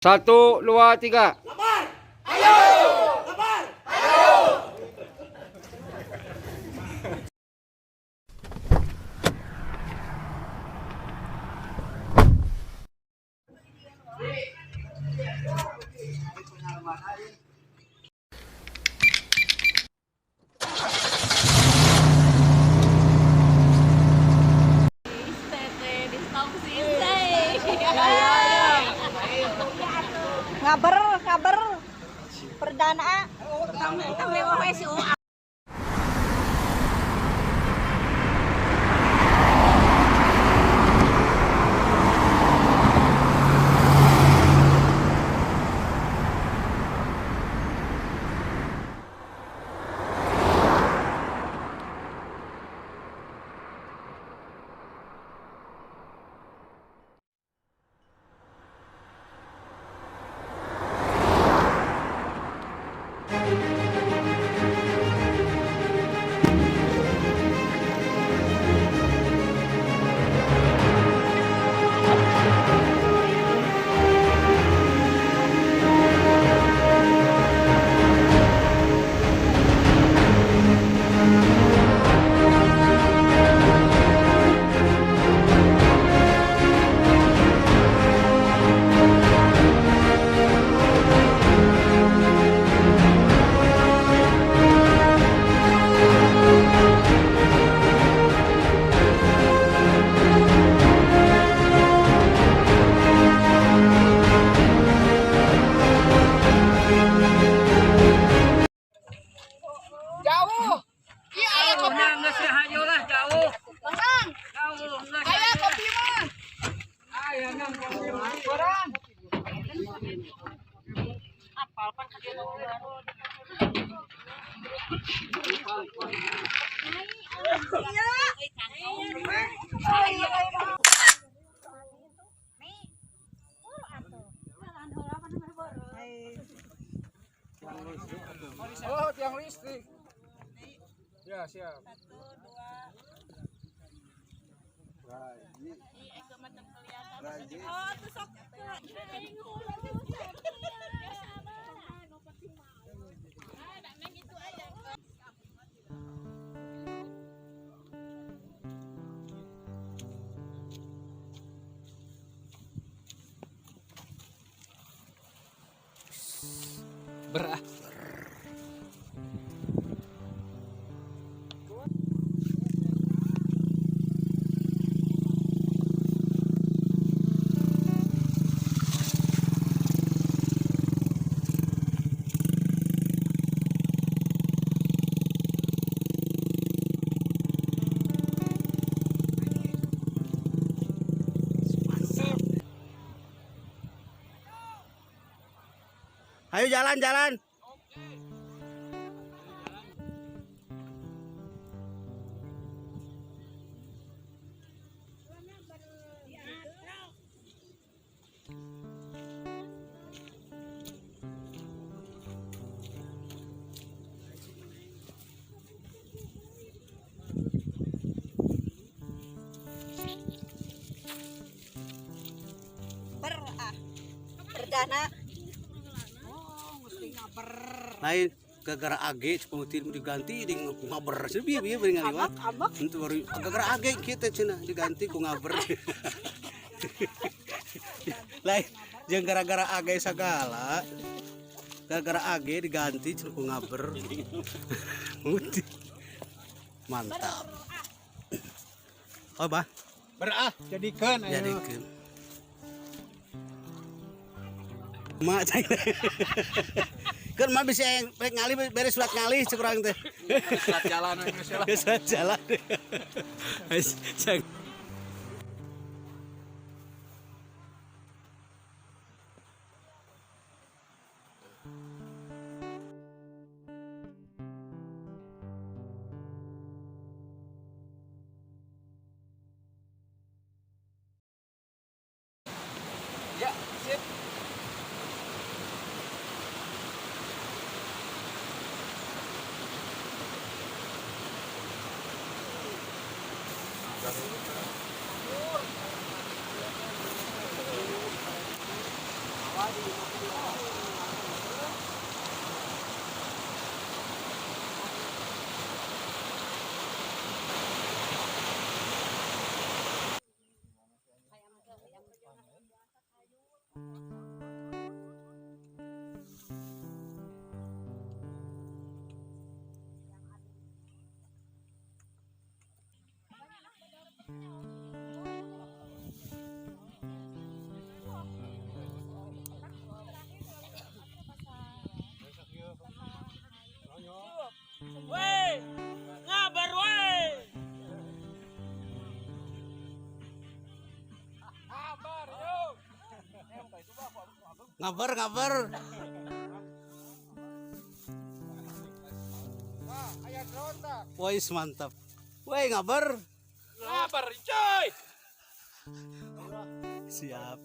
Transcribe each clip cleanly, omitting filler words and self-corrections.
Satu, dua, tiga. Ngaber, ngaber. Perdana. Jauh. Iya, aya kopi. Nah, hayo lah jauh. Mang, Jauh. aya kopi mah. Orang. Oh, tiang listrik. Ya, siap. Berah. Ayo jalan jalan. Ber ah. Perdana. Lain gara-gara age cepengutin diganti di ngaber. Cenah bieu bieu bari ngaliwat. Itu baru gara-gara age kita cenah diganti ku ngaber. Lain jeung gara-gara age sagala. Gara-gara age diganti cenah ku ngaber. Muti. Mantap. Oh, bah, Berah, jadikan ayo. jadikeun. Mak cai. Kan mah bisa yang rek ngalih beres surat ngalih cek urang teh. Surat jalan geus lah. Surat jalan. Wes, cek. Ya, sip. Weh, ngabar weh. Ngabar yo. Ngabar ngabar. Wah, aya drone tah. Woi mantap. Woi ngabar. Ngabar coy. Siap.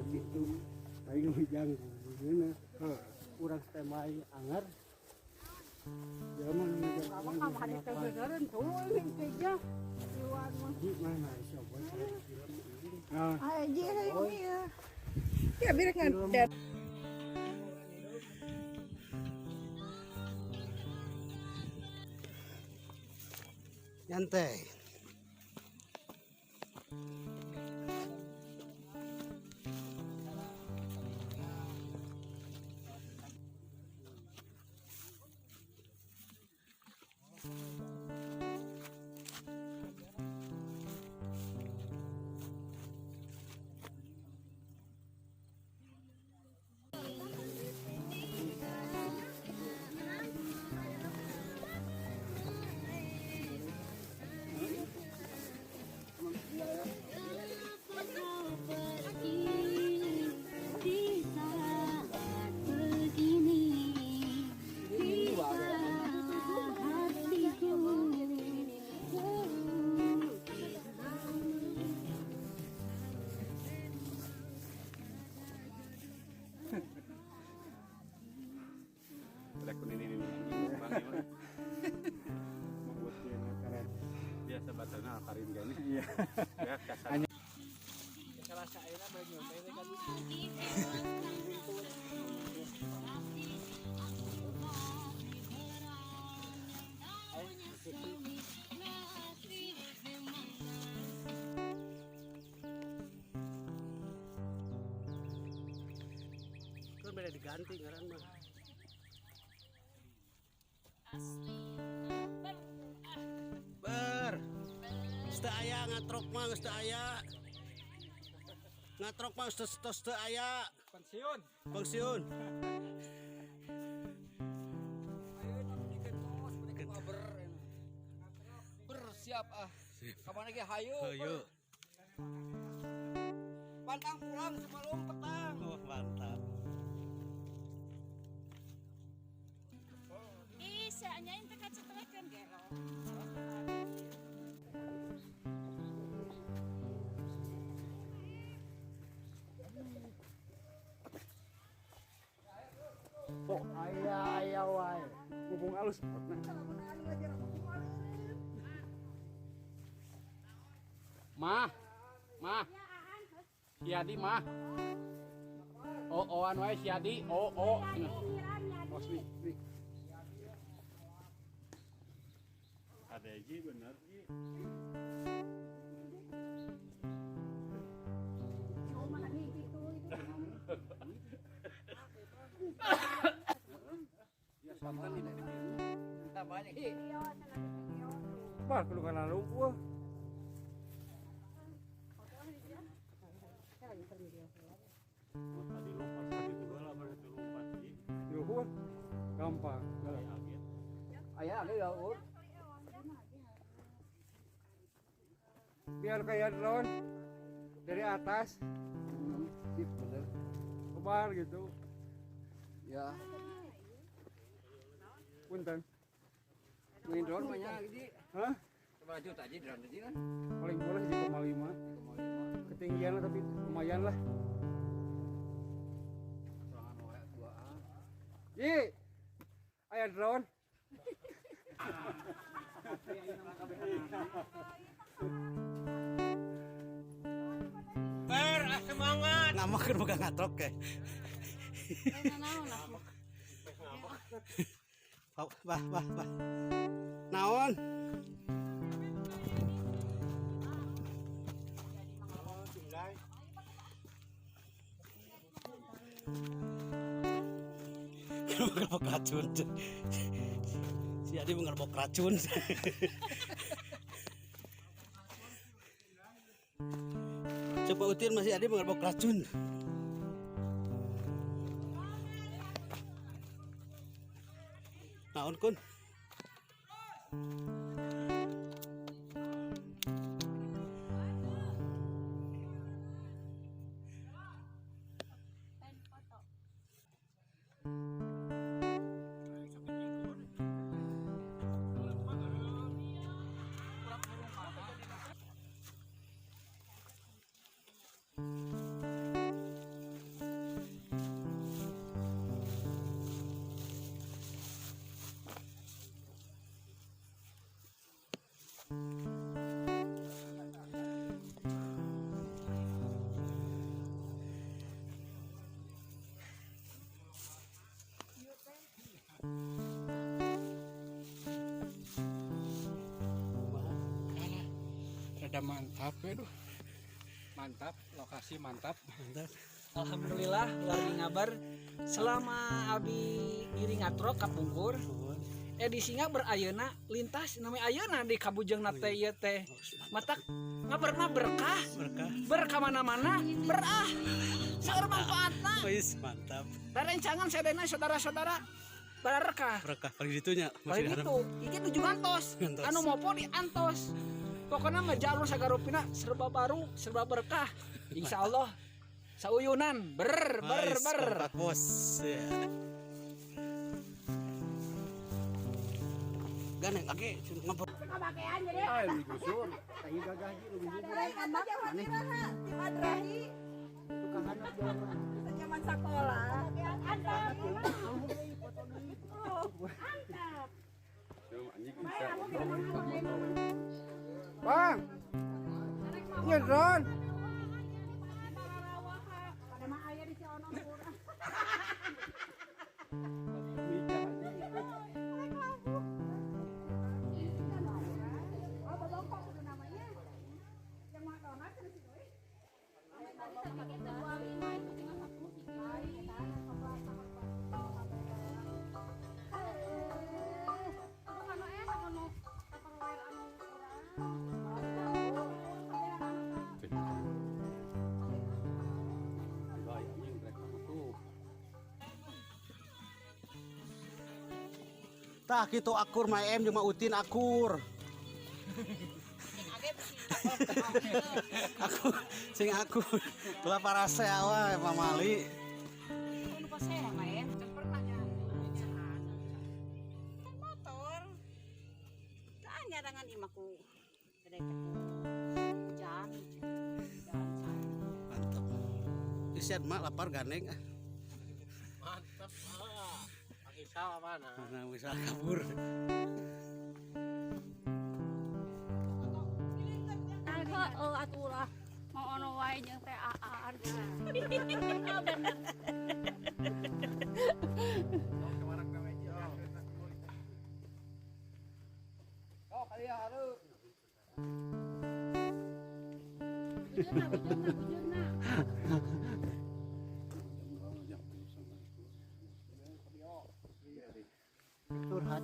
Gitu, aing hujang gimana? Urang standby angar. Zaman Ya biar nggak. Nyantai. Di saat begini, di saat hatiku Biasa batana karim gani. Iya. Ya kasar. Kan beda diganti ngaran mah. Ber. Geus teu aya ngatrok mah geus teu aya. Ngatrok mah geus tos teu aya. Pensiun. Pensiun. Bersiap ah. Kapan lagi hayu? Hayu. Pantang pulang sebelum petang. Oh, mantap. Ih, saatnya ini kacetrekan gelo. Aya aya wae. Ngomong alus. Mah. Mah. Si Adi mah. Oh, oan wae si Adi. Oh, oh. Os nih, nih. Ada aja bener Ji. Bah, kudu kana lumpuh. Tadi lompat tadi itu lah berarti. Eueuh. Gampang. Aya age eueuh. Biar kayak drone dari atas. Sip, bener. Kebar gitu. Ya. Punten. Main drone mah nya Ji. Hah? Seberapa juta Ji drone tadi kan? Paling murah 1,5. Ketinggian lah tapi lumayan lah. Ji. Aya drone. Ber, semangat. Ngamak kan bukan ngatrok ya. Bah, bah, bah. Naon? Ngerbok racun. Si Adi ngerbok racun. Coba Utin masih Adi ngerbok racun. Naon kun? Rada mantap ya duh. Mantap, lokasi mantap. Mantap. Alhamdulillah lari ngabar selama abi ngiring ngatrok ka Pungkur. Edisi ngabar ayeuna lintas nami ayeuna di Kabujeng teh ieu teh. Matak ngabarna berkah. Berkah. Berkah mana-mana berah. Saur manfaatna. Wis mantap. Rerencangan sadayana saudara-saudara barakah. Berkah paling ditunya. Paling itu, iki nuju ngantos. Anu mopo di antos. Pokoknya mah jalur sagarupina serba baru, serba berkah. Insya Allah sauyunan ber ber ber. Mantap bos. Ya. Ganeng age ngabur. Ah, ini gusur. Tai gagah ji nu gusur. Zaman sekolah. Bang. Ini drone. Tah kitu akur mah em jeung mah Utin akur. Aku sing akur. Ulah parase awa pamali. Anu pasea mah em. Motor. Tah nyarangan imaku. Gede teh hujan. Mantap. Isian mak lapar gandeng. Mantap. Isa mana? Mana bisa kabur. Heeh atulah mau ono wae jeung teh aan. Oh, kali ya haru. Bujurna bujurna bujurna. Curhat.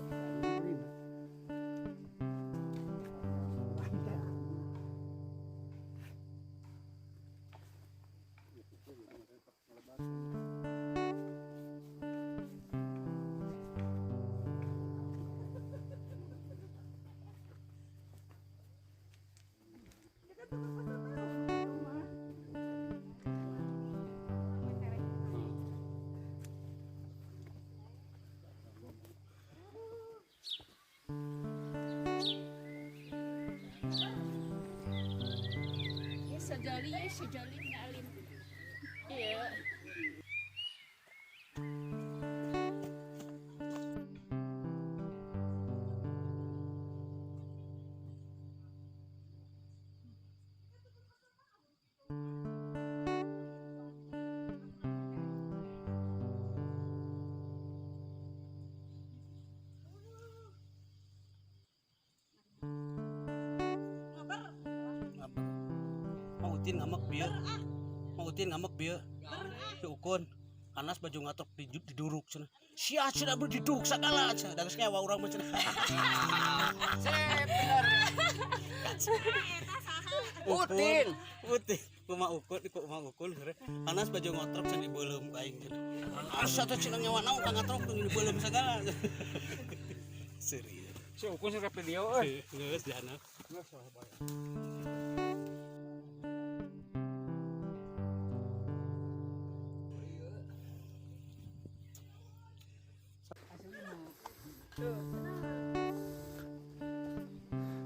Sejoli ya, sejoli ngalim. Iya. Mautin ngamek bieu. Mautin ngamek bieu. Si Ukun anas baju ngatrok diduruk cenah. Sia cenah beuh diduruk sagala cenah. Da geus ngewa urang mah cenah. Sep bener. Utin, Utin. Kumaha Ukun, kumaha Ukun heureun. Anas baju ngotrok cenah dibeuleum ku aing cenah. Asa teh cenah ngewa naon ka ngatrok dibeuleum sagala. Serius. Si Ukun sih video euy. Geus jana. Geus lah bayar.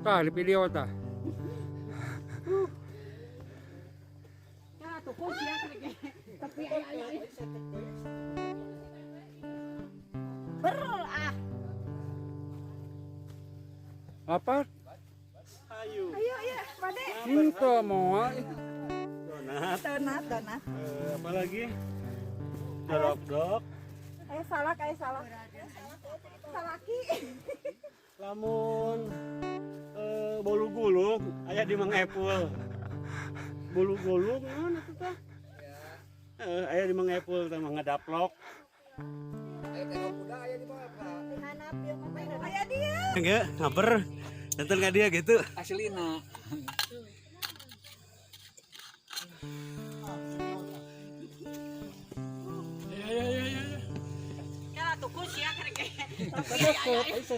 Tah di video tah. Tah tuh sia tapi aya. Ber ah. Apa? Ayo. Ayo ayo, Pade. Henteu moal. Donat. Donat, donat. Apa lagi? Dorok-dok. Ayo salak, ayo salak. Salaki. Lamun bolu gulung aya di Mang Epul. Bolu gulung naon atuh tah? Aya di Mang Epul tah mah ngadaplok. Aya dia. Enggak, ngaber. Nonton ka dia gitu. Aslina. Ya tuh sia kerek. Itu si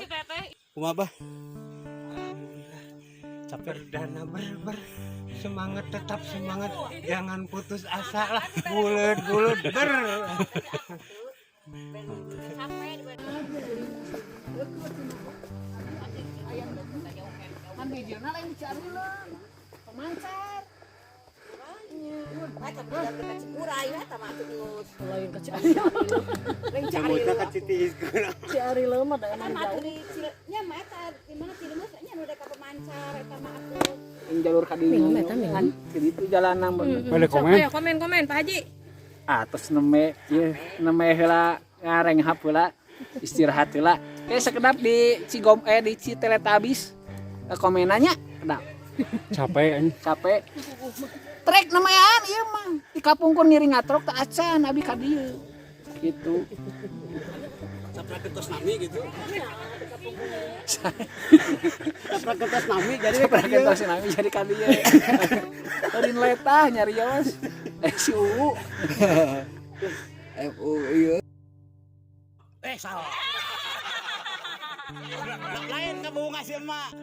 teteh. Kumaha bah? Capek. Perdana berber semangat, tetap semangat, jangan putus asa lah, bulet bulet ber. Kan bijilna lain dicari lah. Pemancar. Eta budak dekat Cikuray eta mah atuh geus. Lain ke Ciari. Lain Ciari. Nyebutna ka Citiis Ciari leuh da Eta mah atuh di nya mah eta di mana Cilemes nya nu ka pemancar eta mah atuh. Yang jalur ka dieu. Kan kitu jalanna bener. Boleh komen? Ayo komen komen Pak Haji. Atos neme ieu neme heula ngarenghap heula istirahat heula. Kayak sekedap di Cigom di Citeletabis komenannya kedap. Capek anjing. Capek. Trek namayan ieu mah. Di kapungkur ngiring ngatrok teh acan abi ka dieu. Gitu. Saprak kertas nami gitu. Saprak kertas nami jadi Saprak kertas nami jadi ka dieu. Eureun letah nyarios. Si Uu. FU iya. Salah. Lain kabunga si emak.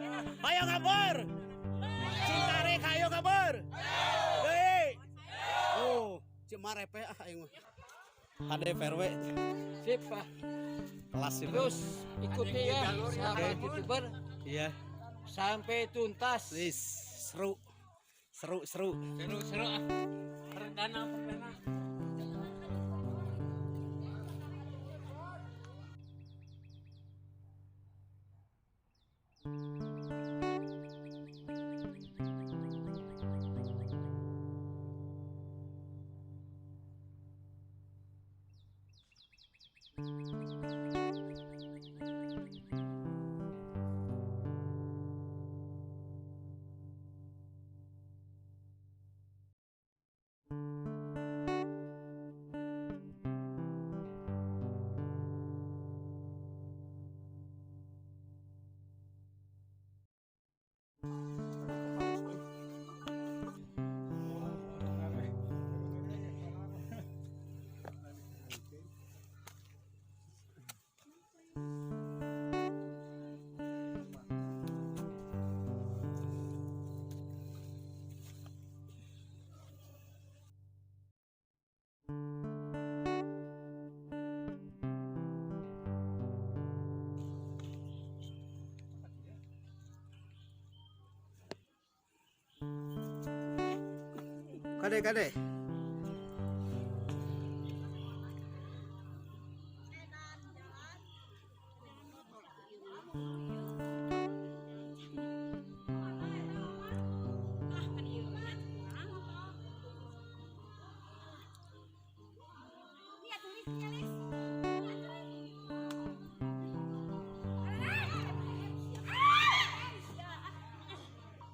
Ayo ngabur. Cintarek ayo ngabur. Deui. Oh, cuma repe ah aing mah. HD PRW. Sip, Pak. Kelas sih. Terus ikuti ya sahabat YouTuber. Iya. Sampai tuntas. Wis, seru. Seru, seru. Seru seru ah. Perdana perdana. Kade kade.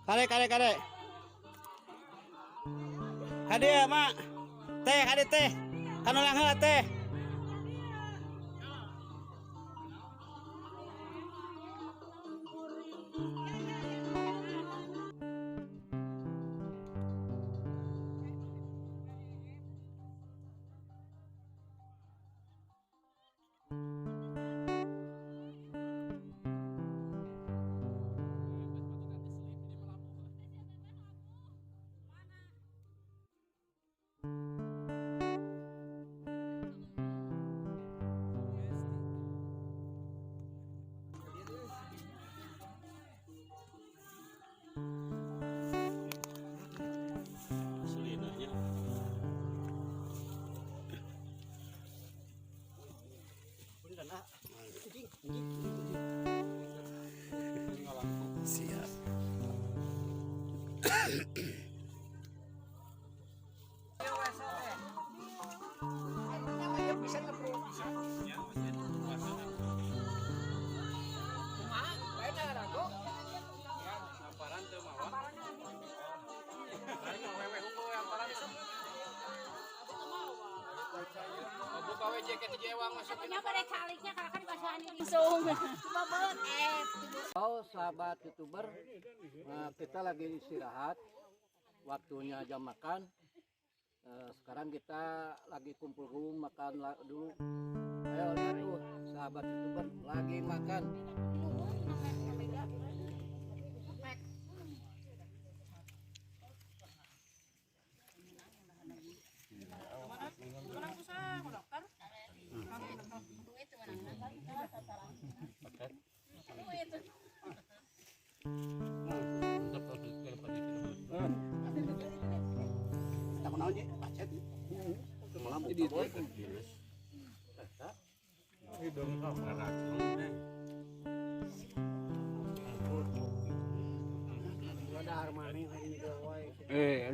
Kade kade kade. Kade ya, Mak. Teh, kade teh. Kanolang heula teh. Siap. Oh, sahabat YouTuber, kita lagi istirahat, waktunya jam makan. Sekarang kita lagi kumpul makan dulu. Ayo lihat tuh, sahabat YouTuber lagi makan.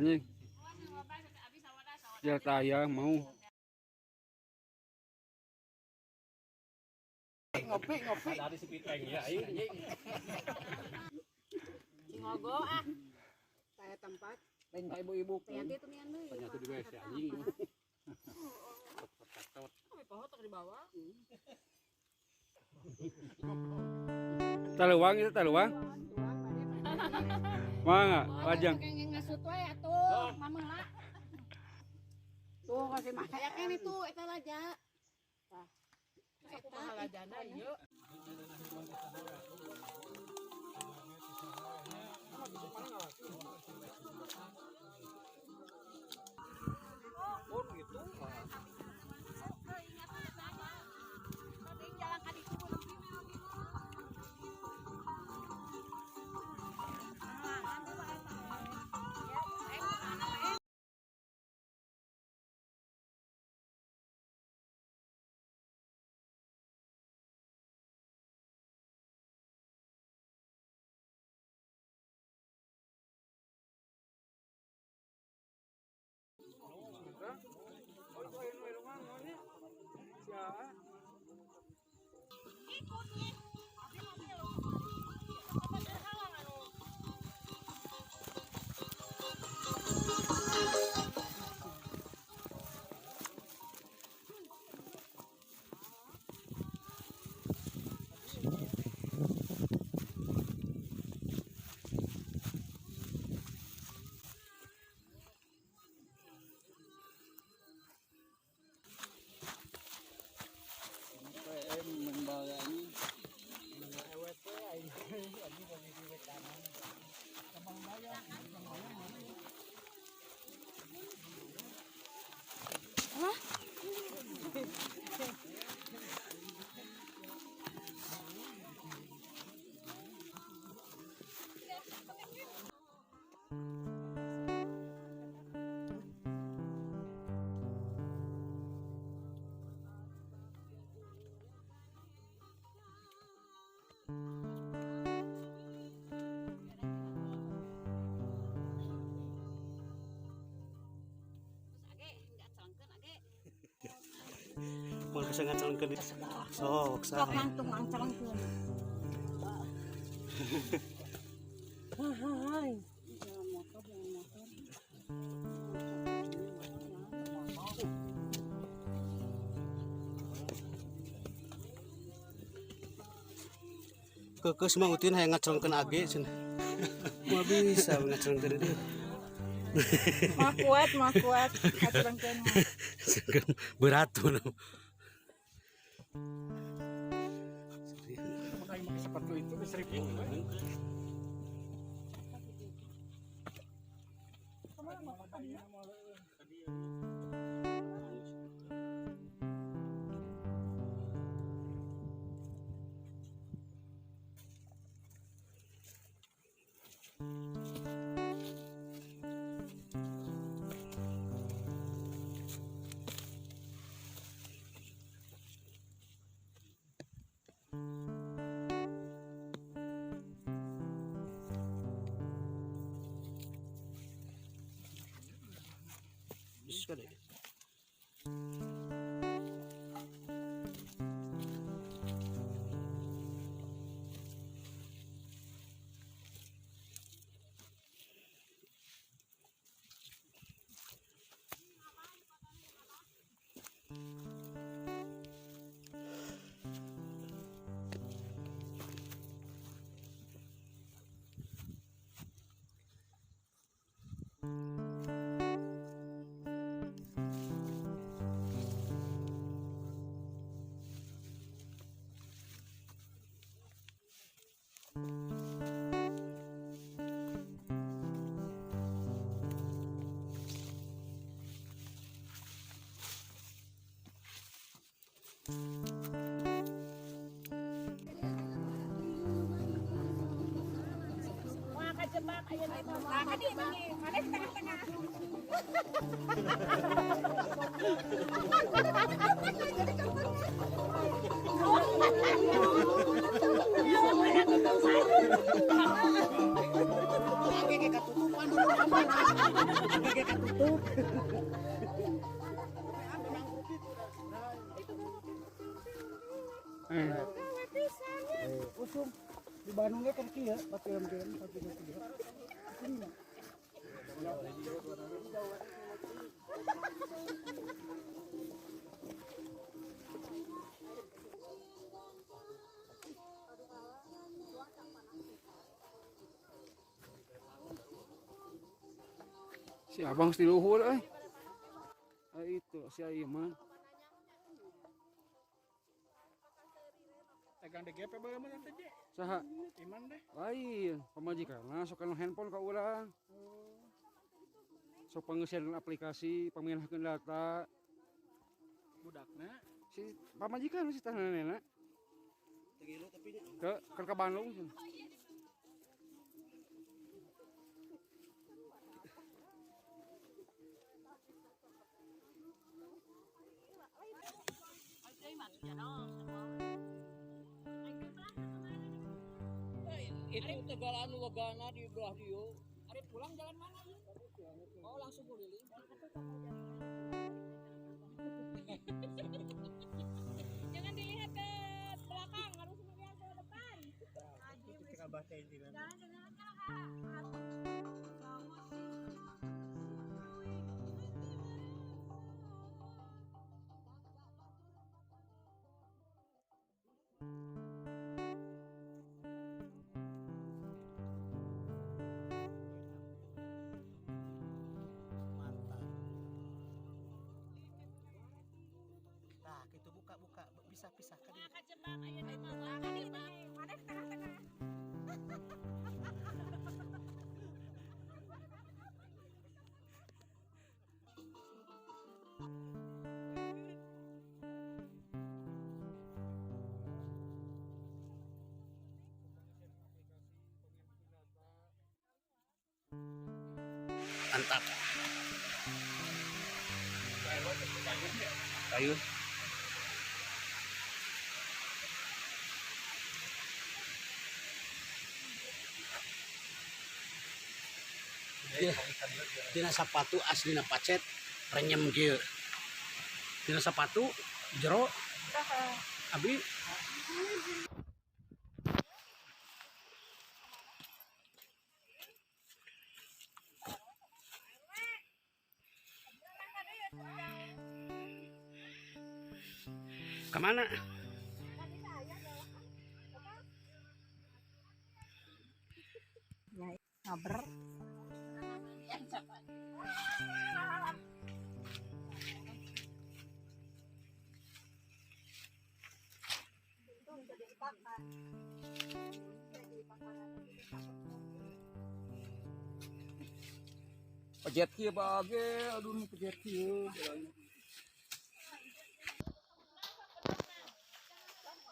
Ini jatah mau ngopi ngopi. Dari sepiteng ya ini. Ngogo ah. Saya tempat. Lain ka ibu-ibu. Nanti itu mian deui. Ternyata di WC anjing. Taluang itu taluang. Mangga, wajang. Ngasut wae atuh, mameula. Tuh kasih mah kayak kene tuh eta laja. Tah. Eta lajana ieu. Oh gitu. Moal bisa ngacalonkeun. Sok Sok saha. langsung ngacalonkeun. Hai. Keukeuh mah Utin hayang ngacalonkeun age cenah. Moal bisa ngacalonkeun dieu. Mah kuat, mah kuat. Ngacalonkeun mah. Berat tuh. Makanya pakai sepatu itu ke 1000. Bisa deh. Nah, kan ini, mana di tengah-tengah. Usum di Bandungnya kan kieu, pakai pakai kieu. Si abang di luhur euy. Ah, itu si Aiman. Tegang DGP bae mah teh Je. Saha? Iman deh. Lain, pamajikanna sok anu handphone ka urang. Sok pangeusian aplikasi, pangminahkeun data. Budakna Si pamajikan si tah nenekna. Ke keur ka Bandung cenah. Itu tegalan wegana di belah dieu. Ari pulang jalan mana? Oh, langsung guliling. Jangan dilihat ke belakang, harus melihat ke depan. Jangan jangan Nah, gitu buka-buka bisa pisahkan. Mana di tengah-tengah. Mantap. Kayu. Tina sepatu aslina pacet renyem kieu. Tina sepatu Jero. Abi. Kemana? Ngaber. Pejet kieu bage, aduh nu pejet kieu.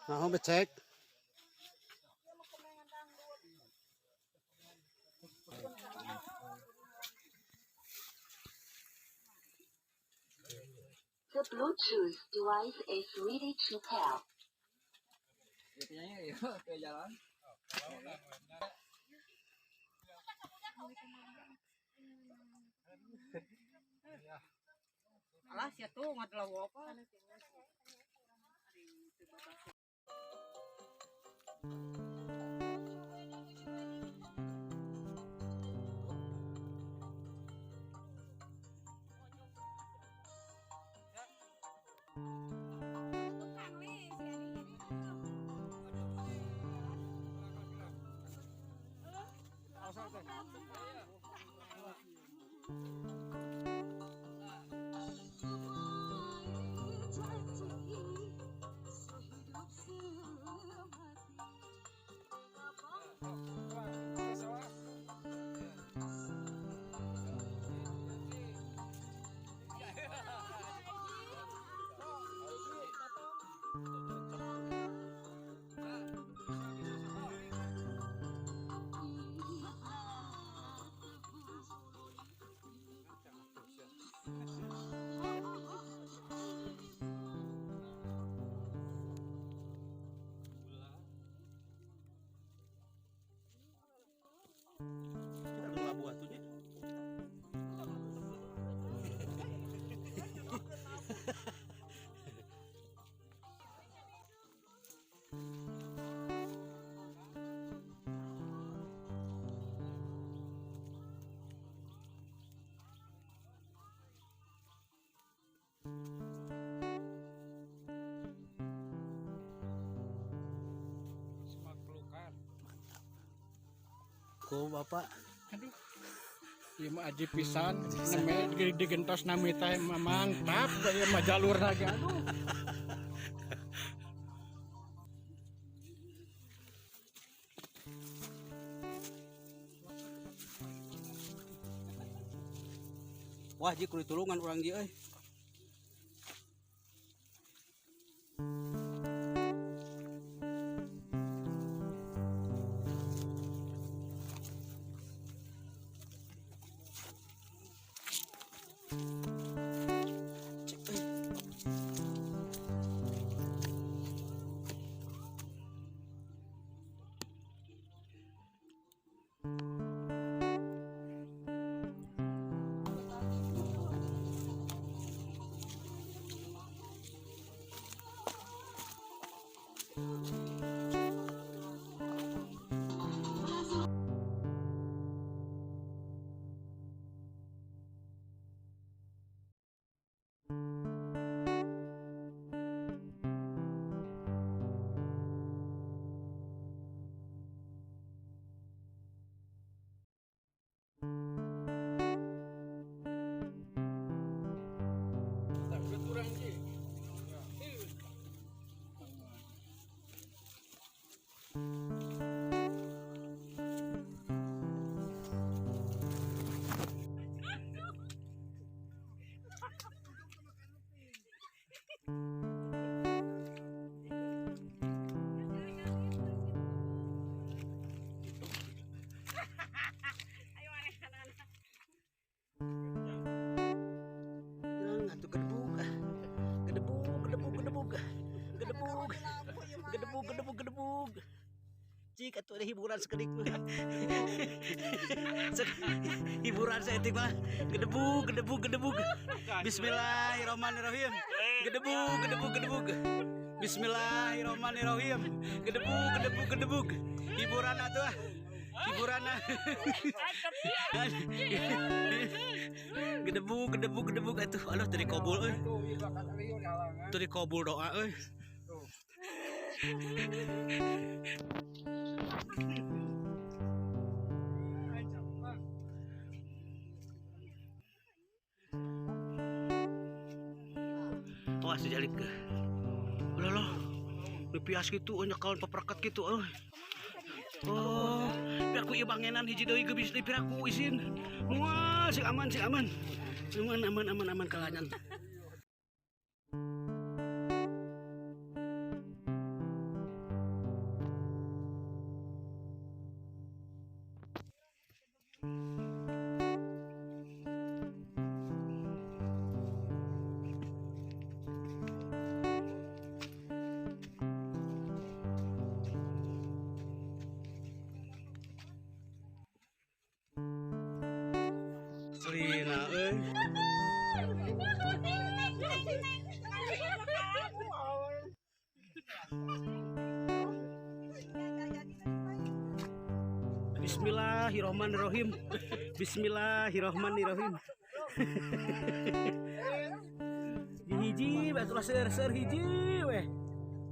Nah, becek. The Bluetooth device is ready to pair. Ke jalan. Alah sia tuh ngadelawo apa. Ku bapak. Aduh. Ieu mah aji pisan, neme digentos nami teh mantap ieu mah jalurna ge aduh. Wah, ji kudu tulungan urang ji euy. Cik atuh ada hiburan sekedik mah. Hiburan saeutik mah. Gedebug gedebug gedebug. Bismillahirrahmanirrahim. Gedebug gedebug gedebug. Bismillahirrahmanirrahim. Gedebug gedebug gedebug. Hiburan atuh ah. Hiburan ah. Gedebug gedebug gedebug atuh. Aduh teu dikobul euy. Teu dikobul doa euy. Wah, sejalik ke. Ulah loh. Pias gitu, nyekalan papereket gitu euy. Oh, piraku ieu bangenan hiji deui geus deui piraku isin. Moal sing aman sing aman. Aman aman aman aman kalanyan. Selina euy. Bismillahirrahmanirrahim. Bismillahirrahmanirrahim. Hiji bae ulah seueur-seueur hiji weh.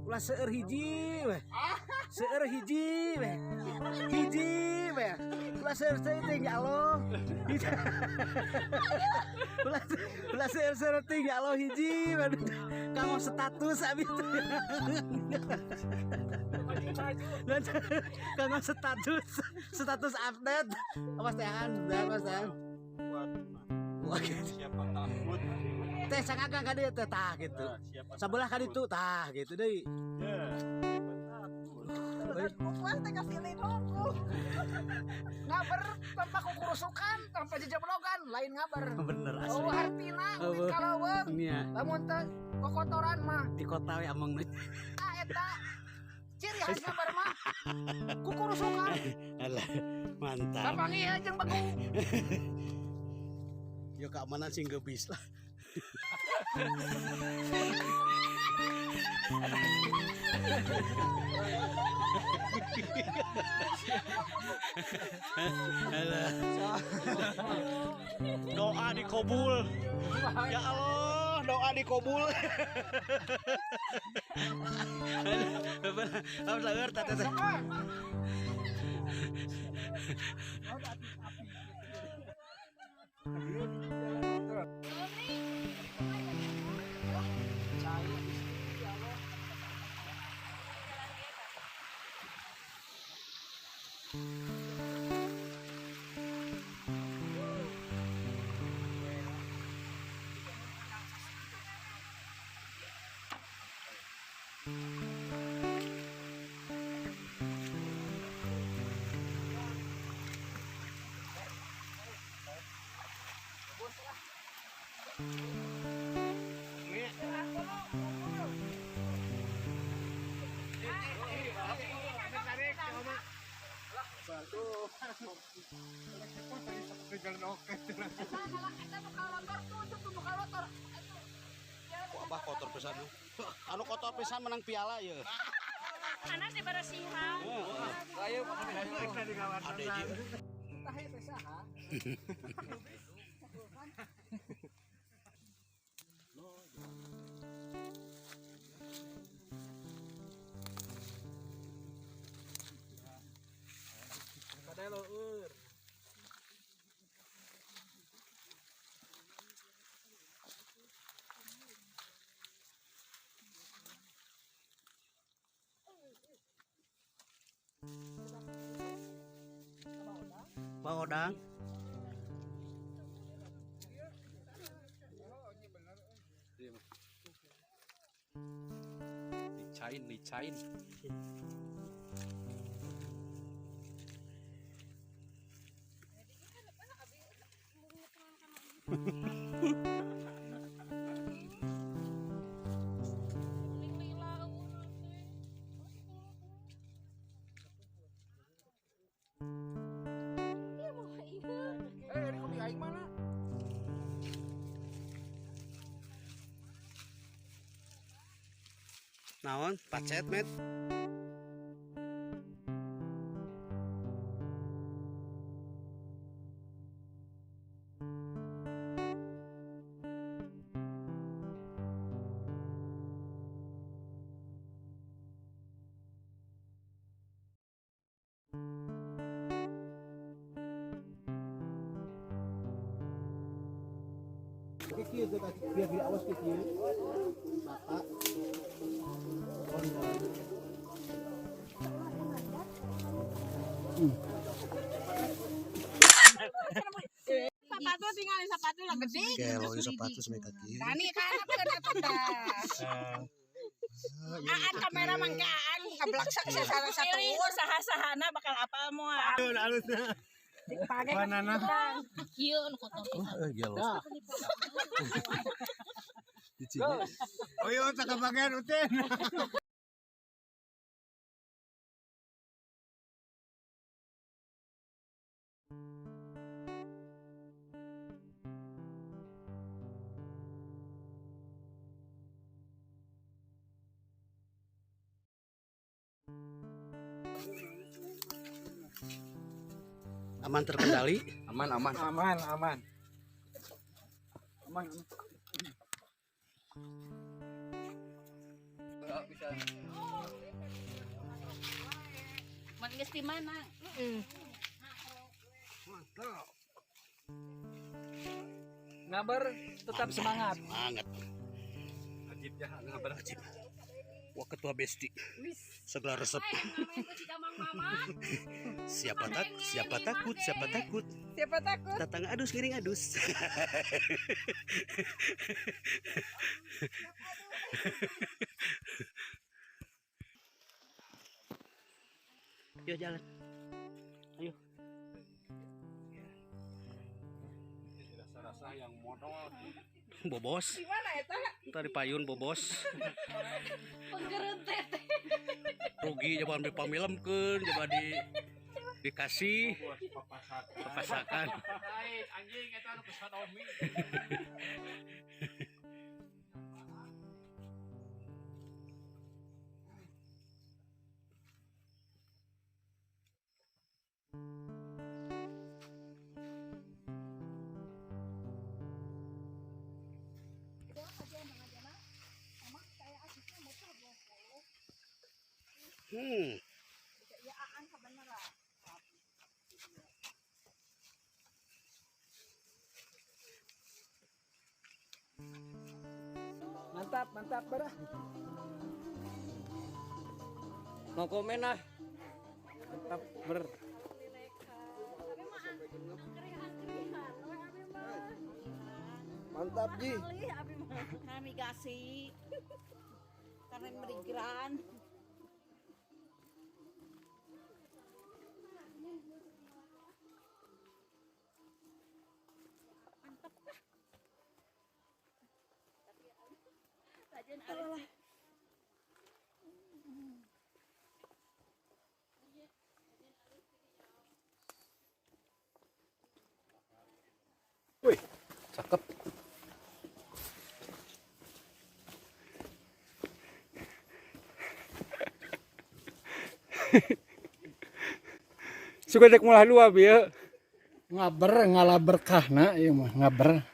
Ulah seueur hiji weh. Seueur hiji weh. Hiji weh. Ulah seueur-seueur teh ya Allah. Ulah ulah seueur-seueur teh ya Allah hiji weh. Kanggo status abi teh. Kanggo status status update. Awas teangan, awas teangan. Siapa takut? Teh sangagang ka dieu teh tah gitu. Sabelah ka ditu tah gitu deui. Ya, siapa takut? Kukuan teh kasih lain hungkul. Ngaber tanpa kukurusukan, tanpa jejeblogan, lain ngaber. Bener asli. Oh, hartina ulin ka leuweung. Lamun teh kokotoran mah di kota we ameng. Tah eta ciri khas ngaber mah kukurusukan. Alah, mantap. Kapanggih jeung begu. Yo keamanan sing gebis lah. Doa dikabul. Ya Allah, doa dikabul. Abah kotor pisan. Anu kotor pisan menang piala ya. Anak dibersihan. Ayo tah teh saha? Pak Odang. Licain, licain. Naon? Pacet, Met. Sepatu tinggalin sepatu lah gede. Gelo sepatu sampai kaki. Tani kan apa atuh tah. Aan kamera mangke aan kablaksak salah satu. Saha-sahana bakal apa moal. Banana. Kieu nu kotor pisan. Gelo. Oh iya, tak kebagian Utin. Aman terkendali. Aman, aman. Aman, aman. Aman. Man geus di mana? Ngabar tetap semangat. Semangat. Ajib ya, ngabar. Ajib. Wah, ketua besti. Segala resep. Siapa tak siapa takut, siapa takut. Siapa takut? Tatang adus ngiring adus. Yuk jalan. Ayo. Rasa-rasa yang modal. Bobos. Di mana eta? Tadi payun bobos. Penggerun teh. Rugi coba dipamilemkeun, coba di dikasih papasakan. Lain anjing eta nu pesan omi. Mantap, mantap, berah. Mau komen ah. Mantap, ber. Mantap, Ji. Navigasi. Karena migran. Wih, cakep. Suka dek mulah dua bieu. Ngaber ngalah berkahna ieu mah ngaber.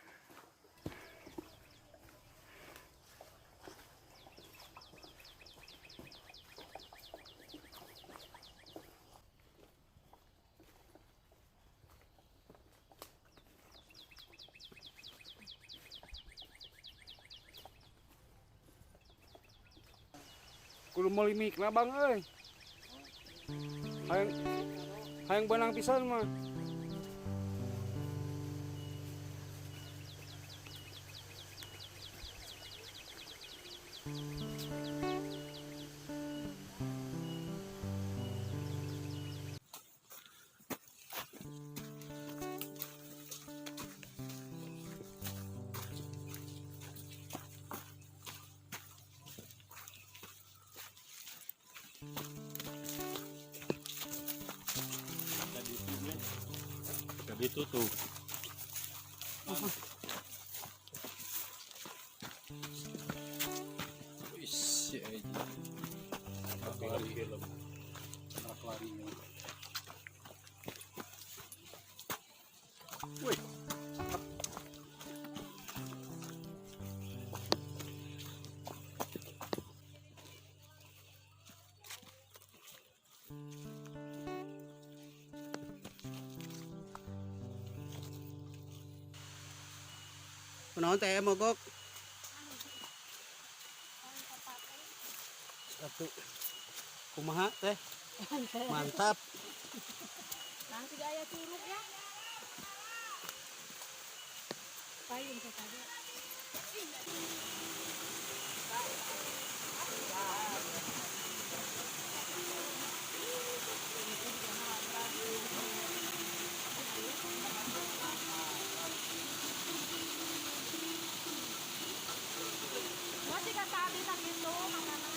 Kudu meuli mikna bang euy. Hayang hayang benang pisan mah. Ditutup. Wis, Lari film. Lari. Wih. Kunaon teh mogok? Satu. Kumaha teh? Mantap. Nanti gaya curug ya. Payung teh tadi. Masih kata abi tak gitu makanan.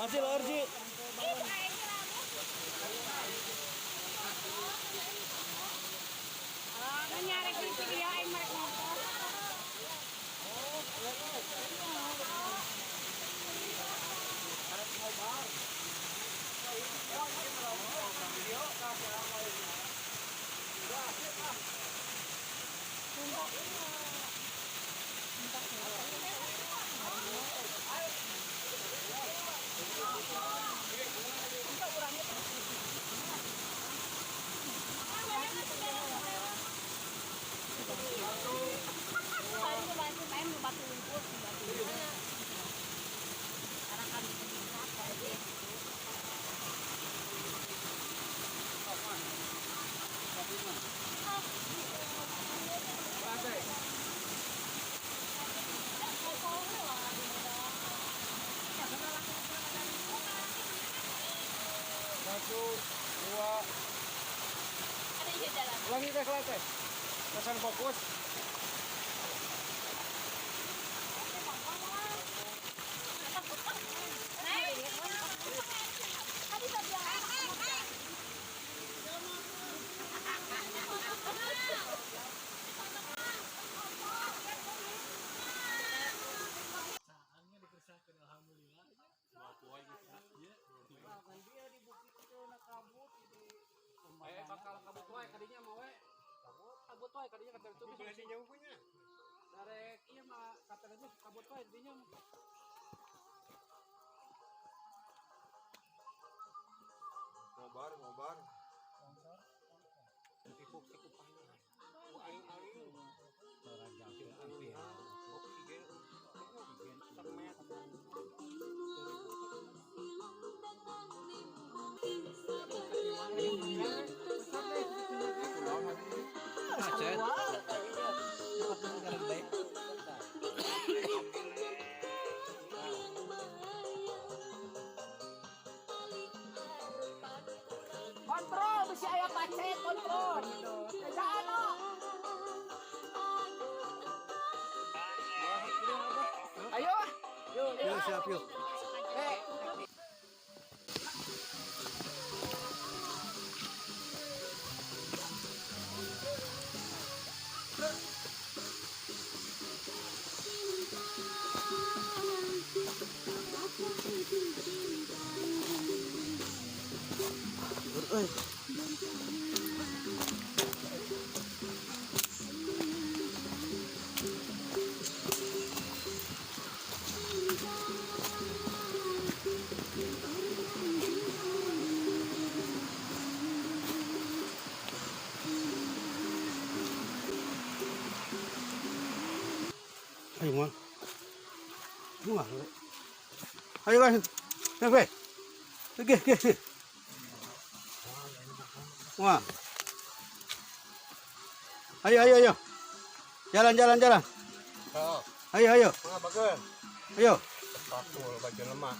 Masih lor sih. Satu, dua. Ulangi teh, ulangi teh. Pesan fokus. Bakal kabut wae kadinya mah we. Kabut wae kadinya kata itu bisa punya. Darek ieu mah kata itu kabut wae dinya. Ngobar, ngobar. Tipuk sekupahna. Ku aing-aing. Oksigen, oksigen semet. Kontrol bisi aya pacet kontrol. Ejaan. Ayo. Yuk siap yuk. Ayo mah. Mah. Ayo guys. Oke. Oke, oke. Wah. Ayo, ayo, ayo. Jalan, jalan, jalan. Ayo, ayo. Ayo. Baju lemah.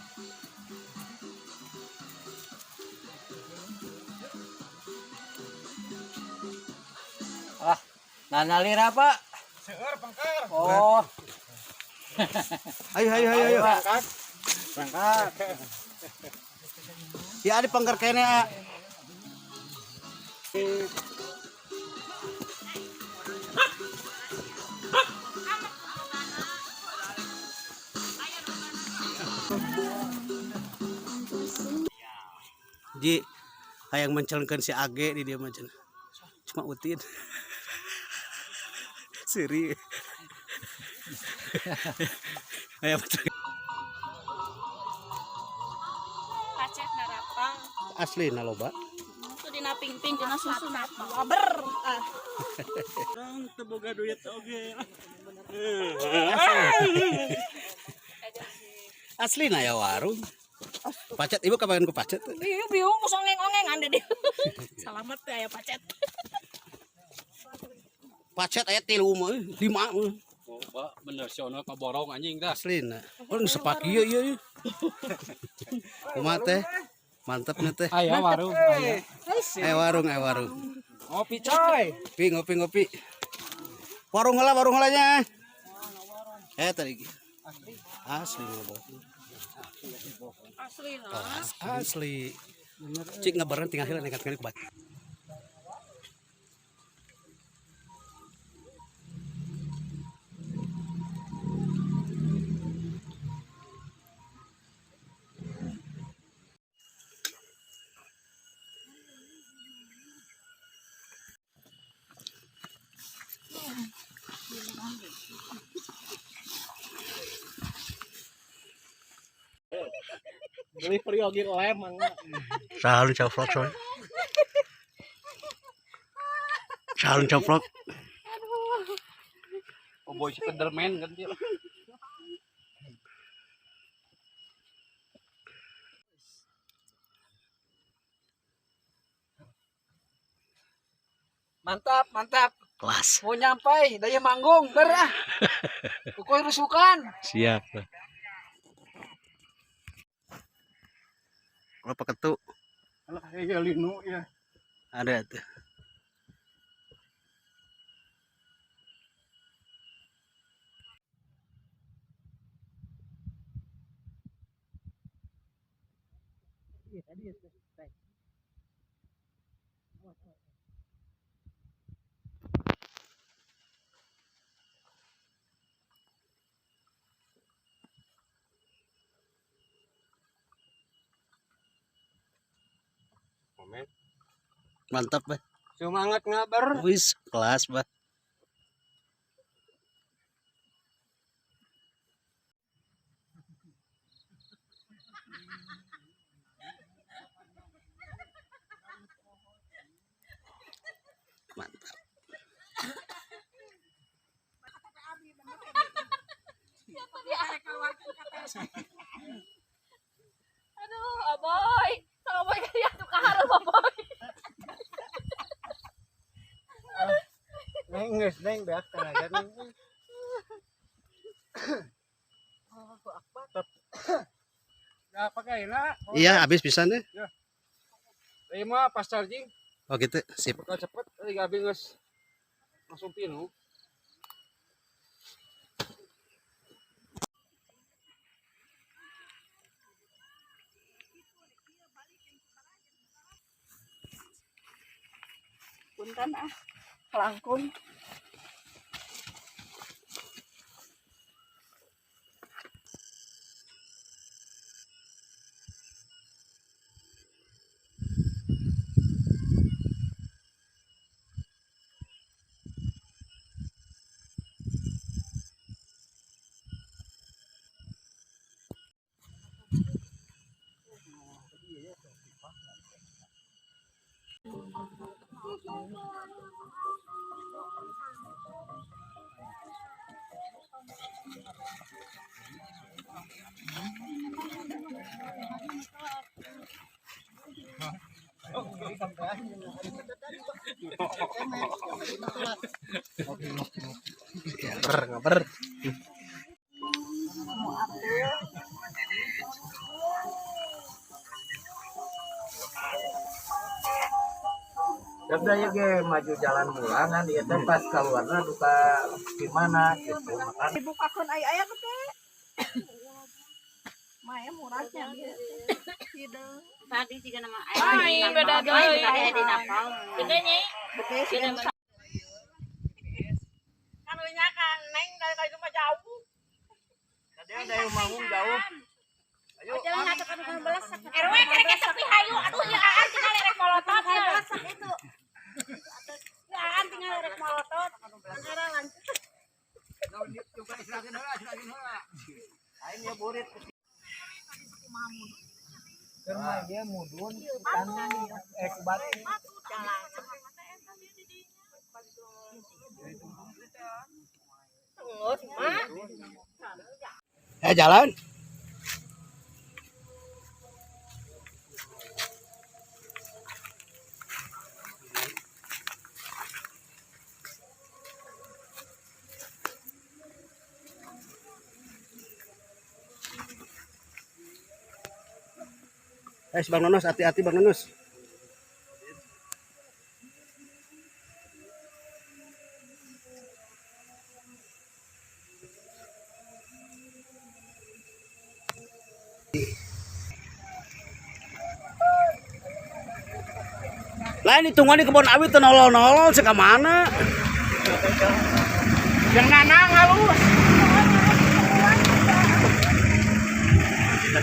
Ah, nanalira Pak. Seueur pengker. Oh. Ayo, ayo, ayo, ayo. Berangkat. Berangkat. Ya ada pengker kene. Ji, hayang mencalonkan si Age di dia macam cuma Utin. Siri. Hayang mencalonkan. Pacet narapang. Asli naloba. Itu dina ping-ping dina susu waber. Ah. Urang teu boga duit oge. Asli na ya warung. Pacet ibu kapan ku pacet? Iya biung ongeng-ongengan deh. Selamat ya pacet. Pacet aya 3 mah, 5 mah. Oh, Pak, bener si Ono kaborong anjing dah. Asli na. Oh, sepak ieu ieu. Kumaha teh? Mantap nya teh. Aya warung, aya. Ayo warung, ayo warung. Ngopi coy. Ngopi, ngopi, ngopi. Warung heula, warung heula nya. Eh tadi. Asli ngobrol. Asli lah. Asli. Cik ngabaran tinggal heula nekat kali kubat. Beli periogi lem mangga. Salun coplok coy. Salun coplok. Oh boy Spiderman kan dia. Mantap, mantap. Kelas. Mau nyampai, daya manggung, berah. Pokoknya rusukan. Siap. Kalau pakai tuh. Alah ya linu ya. Ada tuh. Mantap, bah. Semangat ngabar. Wis, kelas, bah. Mantap. Aduh, aboy. Sama boy kaya tuh kaharep aboy. Neng geus neng beak tenaga neng. Ya pakai lah. Iya, habis pisan deh. Ya. 5 pas charging. Oh gitu, sip. Bakal cepet, tadi gabi geus langsung pinu. Punten ah, kelangkung. Ngaber, ngaber. Tapi ya ge maju jalan mulangan ieu teh pas keluarna duka di mana gitu makan. Dibukakeun aya-aya teh. Maya murahnya dia. Hideung. Tadi juga nama aing beda deui. Tadi di napal. Gede nyai. Gede sih. Kan nya kan neng dari kayu mah jauh. Tadi ada yang mau jauh. Ayo. Jalan atuh kan belesak. RW kerek sepi hayu. Aduh ya aan tinggal rek molotot ya. Belesak itu. Ya aan tinggal rek molotot. Angkara lanjut. Coba istirahatin heula, istirahatin heula. Aing ya burit. Keur dia mudun tanah ku batu. Jalan. Bang Nonos, hati-hati Bang Nonos. Lain ditungguan di kebun awit nolol-nolol seka mana? Yang nanang halus.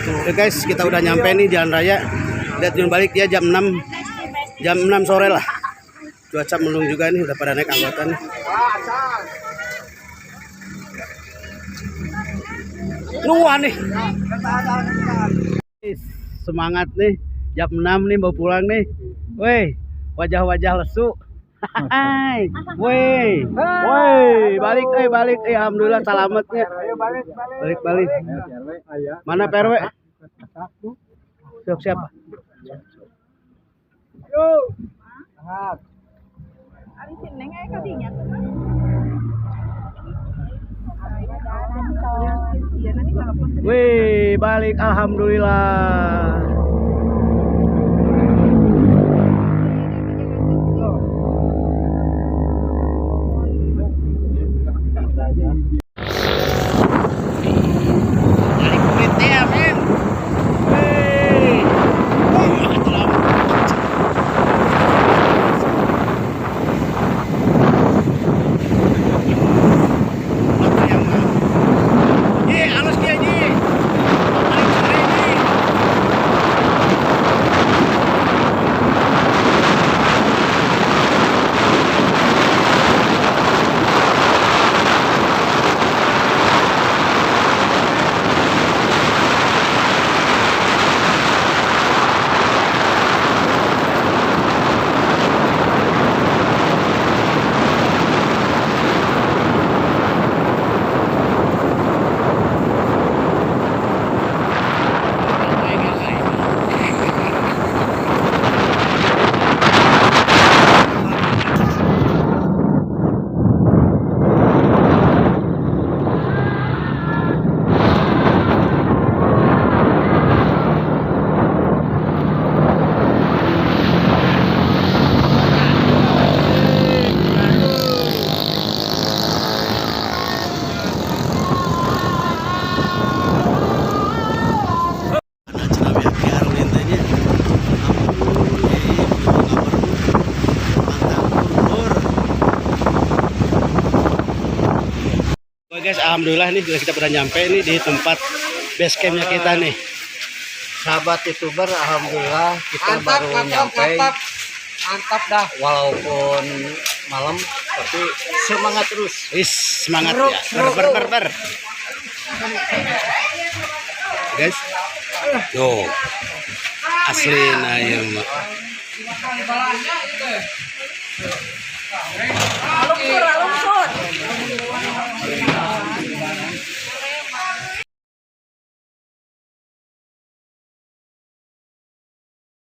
Oke guys, kita udah nyampe nih jalan raya. Lihat jalan balik dia jam 6. Jam 6 sore lah. Cuaca mendung juga nih, udah pada naik anggota nih. Nuah nih. Semangat nih, jam 6 nih mau pulang nih. Woi, wajah-wajah lesu. Hai. Woi. Woi, balik balik. Alhamdulillah selamatnya. Balik balik. Mana PRW? Siap siapa? Yo. Ari si Neng aya ka dinya tuh mah. Wih, balik alhamdulillah. Balik kulitnya, men. Wih. Oke guys, alhamdulillah nih kita udah nyampe nih di tempat base campnya kita nih. Sahabat YouTuber, alhamdulillah kita Mantap, baru mantap, nyampe. Mantap. Mantap dah. Walaupun malam tapi semangat terus. Is semangat Seru, ya. seru. Ber ber ber. Guys. Tuh. Asli nah ieu mah. Lungsur, lungsur.